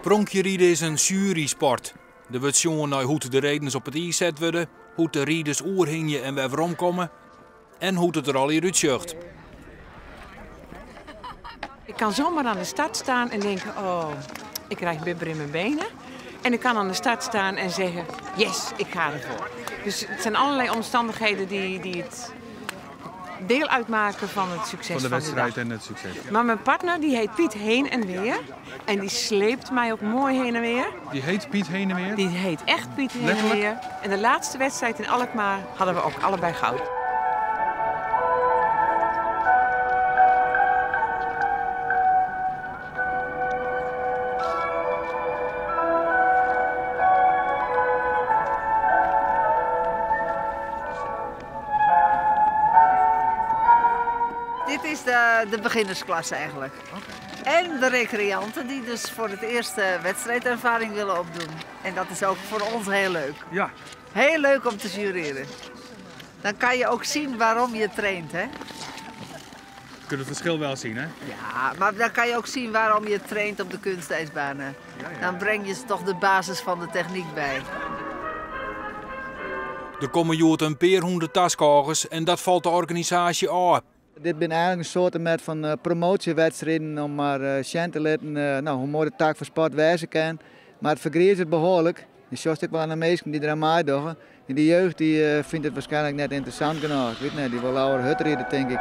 Pronkjeride is in sjuerysport. Der wurdt sjoen nei hoe't de redens op it iis set wurde, hoe't de riders oerhingje en wer weromkomme en hoe't it der allegear útsjocht. Ik kan zomaar aan de start staan en denken, oh, ik krijg bibber in mijn benen. En ik kan aan de start staan en zeggen, yes, ik ga ervoor. Dus het zijn allerlei omstandigheden die het deel uitmaken van het succes Van de van de wedstrijd dag. en het succes. Maar mijn partner die heet Piet Heen en Weer. En die sleept mij ook mooi heen en weer. Die heet Piet Heen en Weer? Die heet echt Piet Heen en Letterlijk? Weer. En de laatste wedstrijd in Alkmaar hadden we ook allebei goud. Dit is de beginnersklasse eigenlijk. En de recreanten die dus voor het eerst wedstrijdervaring willen opdoen. En dat is ook voor ons heel leuk. Heel leuk om te jureren. Dan kan je ook zien waarom je traint, hè? Je kunt het verschil wel zien, hè? Ja, maar dan kan je ook zien waarom je traint op de kunstijsbanen. Dan breng je ze toch de basis van de techniek bij. Der komme hjoed in pear hûndert taskôgers en dat falt de organisaasje ôf. Dit binne eigenlik in soarte met fan promoasjewedstriden om mar sjen te litten hoe moai de tak fan sport wêze kin. Mar it fergriist behoarlik. Je sjochst ek wol oan de minsken dy't der oan meidogge. En dy jeugd die fynt it wierskynlik net ynteressant genôch. Ik wit net, dy wol leaver hurdride, tink ik.